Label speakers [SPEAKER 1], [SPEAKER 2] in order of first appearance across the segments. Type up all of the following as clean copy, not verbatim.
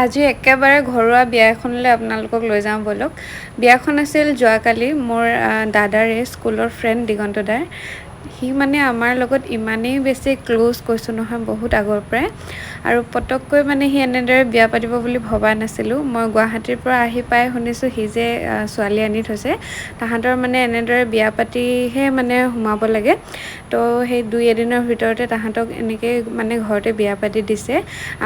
[SPEAKER 1] আজি একেবাৰে ঘৰুৱা বিয়া এখনলৈ আপোনালোকক লৈ যাওঁ ব'লক। বিয়াখন আছিল যোৱাকালি, মোৰ দাদাৰে স্কুলৰ ফ্ৰেণ্ড দিগন্ত দাৰ। সি মানে আমাৰ লগত ইমানেই বেছি ক্ল'জ, কৈছোঁ নহয়, বহুত আগৰ পৰাই। আৰু পটককৈ মানে সি এনেদৰে বিয়া পাতিব বুলি ভবা নাছিলোঁ। মই গুৱাহাটীৰ পৰা আহি পাই শুনিছোঁ সি যে ছোৱালী আনি থৈছে। তাহাঁতৰ মানে এনেদৰে বিয়া পাতিহে মানে সোমাব লাগে। তো সেই দুই এদিনৰ ভিতৰতে তাহাঁতক এনেকৈ মানে ঘৰতে বিয়া পাতি দিছে।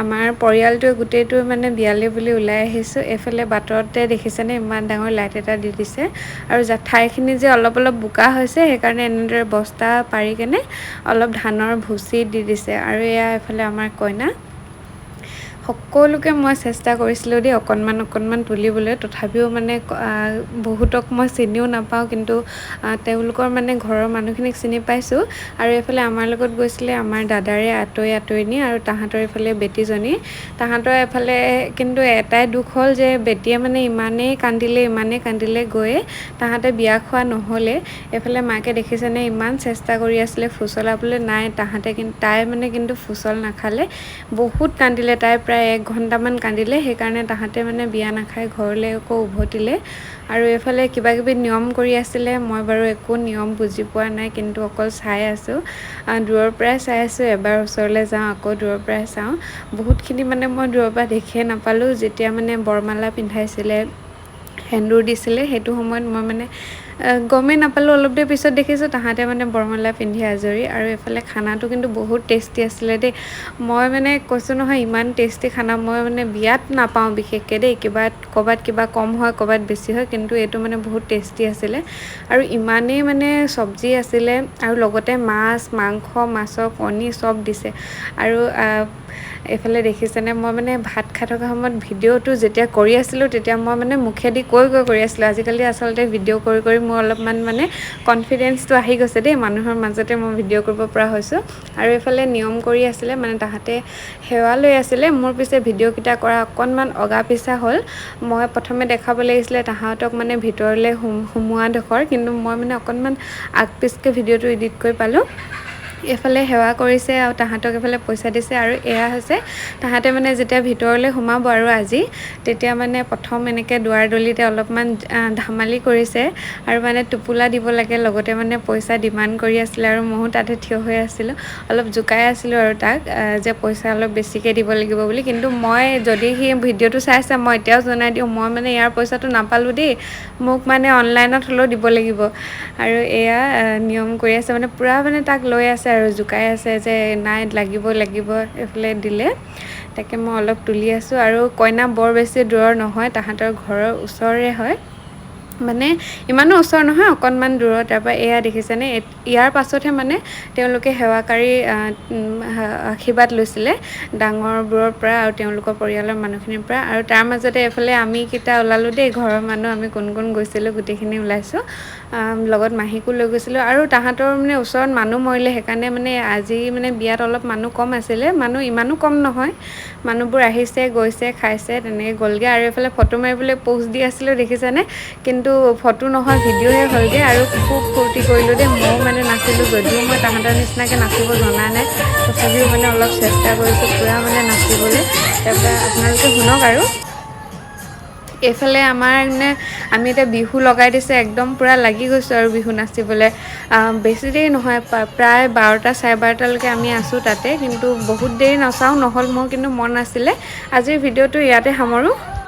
[SPEAKER 1] আমাৰ পৰিয়ালটোৱে গোটেইটোৱে মানে বিয়ালৈ বুলি ওলাই আহিছোঁ। এইফালে বাটতে দেখিছেনে, ইমান ডাঙৰ লাইট এটা দি দিছে। আৰু ঠাইখিনি যে অলপ অলপ বোকা হৈছে, সেইকাৰণে এনেদৰে বস্তা পাৰি কেনে অলপ ধানৰ ভুচি দি দিছে। আৰু এয়া এইফালে আমাৰ কইনা। সকলোকে মই চেষ্টা কৰিছিলোঁ দেই অকণমান অকণমান তুলিবলৈ, তথাপিও মানে বহুতক মই চিনিও নাপাওঁ, কিন্তু তেওঁলোকৰ মানে ঘৰৰ মানুহখিনিক চিনি পাইছোঁ। আৰু এইফালে আমাৰ লগত গৈছিলে আমাৰ দাদাৰে আতৈ আতৈনী আৰু তাহাঁতৰ এইফালে বেটীজনী। তাহাঁতৰ এফালে কিন্তু এটাই দুখ হ'ল যে বেটীয়ে মানে ইমানেই কান্দিলে, ইমানেই কান্দিলে, গৈয়ে তাহাঁতে বিয়া খোৱা নহ'লে। এইফালে মাকে দেখিছেনে, ইমান চেষ্টা কৰি আছিলে ফুচলাবলৈ, নাই তাহাঁতে কিন্তু তাই মানে কিন্তু ফুচল নাখালে। বহুত কান্দিলে তাই, প্ৰায় এক ঘণ্টামান কান্দিলে। সেইকাৰণে তাহাঁতে মানে বিয়া নাখাই ঘৰলৈ আকৌ উভতিলে। আৰু এইফালে কিবা কিবি নিয়ম কৰি আছিলে, মই বাৰু একো নিয়ম বুজি পোৱা নাই, কিন্তু অকল চাই আছোঁ, দূৰৰ পৰাই চাই আছোঁ। এবাৰ ওচৰলৈ যাওঁ, আকৌ দূৰৰ পৰাই চাওঁ। বহুতখিনি মানে মই দূৰৰ পৰা দেখিয়ে নাপালোঁ। যেতিয়া মানে বৰমালা পিন্ধাইছিলে, সেন্দুৰ দিছিলে, সেইটো সময়ত মই মানে গমেই নাপালোঁ। অলপ দেৰি পিছত দেখিছোঁ তাহাঁতে মানে বৰমালা পিন্ধি আজৰি। আৰু এইফালে খানাটো কিন্তু বহুত টেষ্টি আছিলে দেই। মই মানে কৈছোঁ নহয়, ইমান টেষ্টি খানা মই মানে বিয়াত নাপাওঁ বিশেষকৈ দেই। কিবা ক'ৰবাত কিবা কম হয়, ক'ৰবাত বেছি হয়, কিন্তু এইটো মানে বহুত টেষ্টি আছিলে। আৰু ইমানেই মানে চব্জি আছিলে আৰু লগতে মাছ, মাংস, মাছৰ কণী চব দিছে। আৰু এইফালে দেখিছেনে, মই মানে ভাত খাই থকা সময়ত ভিডিঅ'টো যেতিয়া কৰি আছিলোঁ, তেতিয়া মই মানে মুখেদি কৈ কৈ কৰি আছিলোঁ। আজিকালি আচলতে ভিডিঅ' কৰি কৰি মোৰ অলপমান মানে কনফিডেঞ্চটো আহি গৈছে দেই, মানুহৰ মাজতে মই ভিডিঅ' কৰিব পৰা হৈছোঁ। আৰু এইফালে নিয়ম কৰি আছিলে, মানে তাহাঁতে সেৱা লৈ আছিলে। মোৰ পিছে ভিডিঅ'কেইটা কৰা অকণমান অগা পিছা হ'ল। মই প্ৰথমে দেখাব লাগিছিলে তাহাঁতক মানে ভিতৰলৈ সোমোৱাডোখৰ, কিন্তু মই মানে অকণমান আগ পিছকৈ ভিডিঅ'টো এডিট কৰি পালোঁ। এইফালে সেৱা কৰিছে আৰু তাহাঁতক এইফালে পইচা দিছে। আৰু এয়া হৈছে তাহাঁতে মানে যেতিয়া ভিতৰলৈ সোমাব আৰু আজি, তেতিয়া মানে প্ৰথম এনেকৈ দুৱাৰদলিতে অলপমান ধেমালি কৰিছে আৰু মানে টোপোলা দিব লাগে, লগতে মানে পইচা ডিমাণ্ড কৰি আছিলে। আৰু ময়ো তাতে থিয় হৈ আছিলোঁ, অলপ জোকাই আছিলোঁ আৰু তাক যে পইচা অলপ বেছিকৈ দিব লাগিব বুলি। কিন্তু মই যদি সি ভিডিঅ'টো চাইছে, মই এতিয়াও জনাই দিওঁ, মই মানে ইয়াৰ পইচাটো নাপালোঁ দেই, মোক মানে অনলাইনত হ'লেও দিব লাগিব। আৰু এয়া নিয়ম কৰি আছে, মানে পূৰা মানে তাক লৈ আছে আৰু জোকাই আছে যে নাই, লাগিব লাগিব। এইফালে দিলে, তাকে মই অলপ তুলি আছোঁ। আৰু কইনা বৰ বেছি দূৰৰ নহয়, তাহাঁতৰ ঘৰৰ ওচৰৰে হয়, মানে ইমানো ওচৰ নহয়, অকণমান দূৰত। তাৰপৰা এয়া দেখিছেনে, ইয়াৰ পাছতহে মানে তেওঁলোকে সেৱাকাৰী আশীৰ্বাদ লৈছিলে ডাঙৰবোৰৰ পৰা আৰু তেওঁলোকৰ পৰিয়ালৰ মানুহখিনিৰ পৰা। আৰু তাৰ মাজতে এইফালে আমি কেইটা ওলালোঁ দেই, ঘৰৰ মানুহ আমি কোন কোন গৈছিলোঁ গোটেইখিনি ওলাইছোঁ, লগত মাহীকো লৈ গৈছিলোঁ। আৰু তাহাঁতৰ মানে ওচৰত মানুহ মৰিলে, সেইকাৰণে মানে আজি মানে বিয়াত অলপ মানুহ কম আছিলে। মানুহ ইমানো কম নহয়, মানুহবোৰ আহিছে, গৈছে, খাইছে, তেনেকৈ গ'লগৈ। আৰু এইফালে ফটো মাৰিবলৈ প'জ দি আছিলোঁ, দেখিছেনে, কিন্তু ফটো নহয় ভিডিঅ'হে হ'লগৈ। আৰু খুব ফূৰ্তি কৰিলোঁ দেই, ময়ো মানে নাচিলোঁ, যদিও মই তাহাঁতৰ নিচিনাকৈ নাচিব জনা নাই, তথাপিও মানে অলপ চেষ্টা কৰিছোঁ পূৰা মানে নাচিবলৈ। তাৰপৰা আপোনালোকে শুনক। আৰু এইফালে আমাৰ মানে আমি এতিয়া বিহু লগাই দিছে, একদম পূৰা লাগি গৈছোঁ আৰু বিহু নাচিবলৈ। বেছি দেৰি নহয়, প্ৰায় 12টা 12:30লৈকে আমি আছোঁ তাতে, কিন্তু বহুত দেৰি নচাও নহ'ল মোৰ, কিন্তু মন আছিলে। আজিৰ ভিডিঅ'টো ইয়াতে সামৰোঁ।